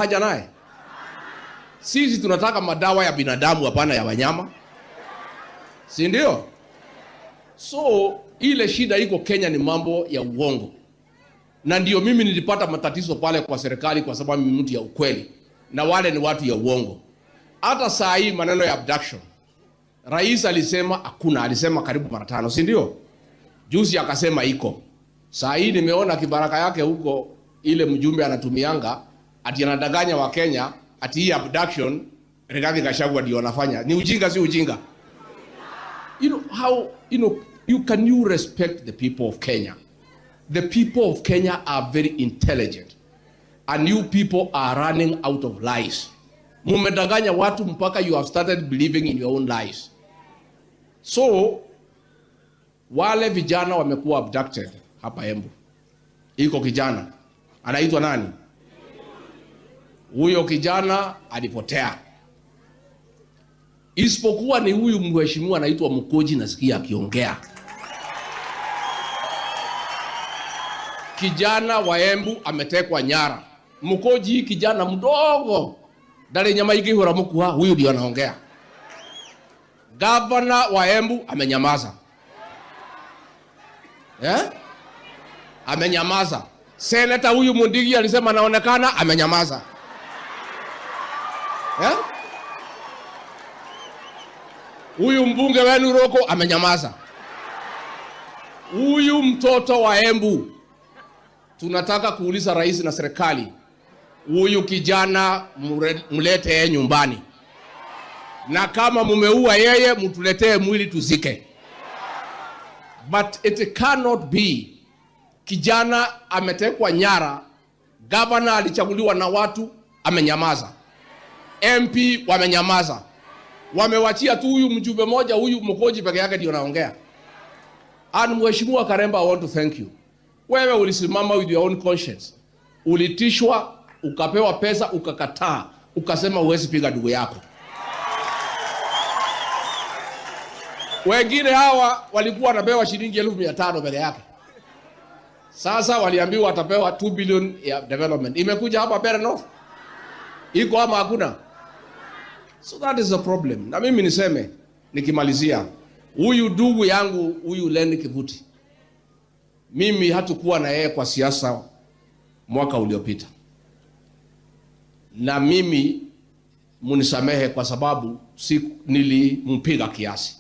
Haja naye. Sisi tunataka madawa ya binadamu, hapana ya wanyama, si ndio? So ile shida iko Kenya ni mambo ya uongo, na ndio mimi nilipata matatizo pale kwa serikali, kwa sababu mimi mtu ya ukweli na wale ni watu ya uongo. Hata saa hii maneno ya abduction, rais alisema hakuna, alisema karibu mara tano, si ndio? Juzi akasema iko. Saa hii nimeona kibaraka yake huko, ile mjumbe anatumianga ati anadanganya wa Kenya ati hii abduction Rigathi Gachagua ndio anafanya. Ni ujinga, si ujinga? You know how you know you can you respect the people of Kenya? The people of Kenya are very intelligent and you people are running out of lies. Mumedanganya watu mpaka you have started believing in your own lies. So wale vijana wamekuwa abducted hapa Embu. Iko kijana anaitwa nani? Huyo kijana alipotea, isipokuwa ni huyu mheshimiwa anaitwa Mkoji, nasikia akiongea. Kijana wa Embu ametekwa nyara. Mkoji kijana mdogo ndari nyama ikihura mkuha, huyu ndio anaongea. Gavana wa Embu amenyamaza, eh? Amenyamaza. Seneta huyu Mundigi alisema anaonekana, amenyamaza. Eh? Huyu mbunge wenu Roko amenyamaza. Huyu mtoto wa Embu, tunataka kuuliza rais na serikali, huyu kijana mlete yeye nyumbani, na kama mumeua yeye mtuletee mwili tuzike. But it cannot be kijana ametekwa nyara, governor alichaguliwa na watu amenyamaza, MP wamenyamaza, wamewachia tu huyu mjumbe moja, huyu Mkoji peke yake ndio anaongea. And Mheshimiwa Karemba, I want to thank you. Wewe ulisimama with your own conscience, ulitishwa, ukapewa pesa, ukakataa, ukasema huwezi piga ndugu yako. Wengine hawa walikuwa wanapewa shilingi 500,000 peke yake. Sasa waliambiwa watapewa 2 billion ya development. Imekuja hapa Mbeere North. Iko ama hakuna? So that is the problem. Na mimi niseme nikimalizia, huyu ndugu yangu huyu Lenny Kivuti, mimi hatukuwa na yeye kwa siasa mwaka uliopita, na mimi munisamehe kwa sababu si nilimpiga kiasi.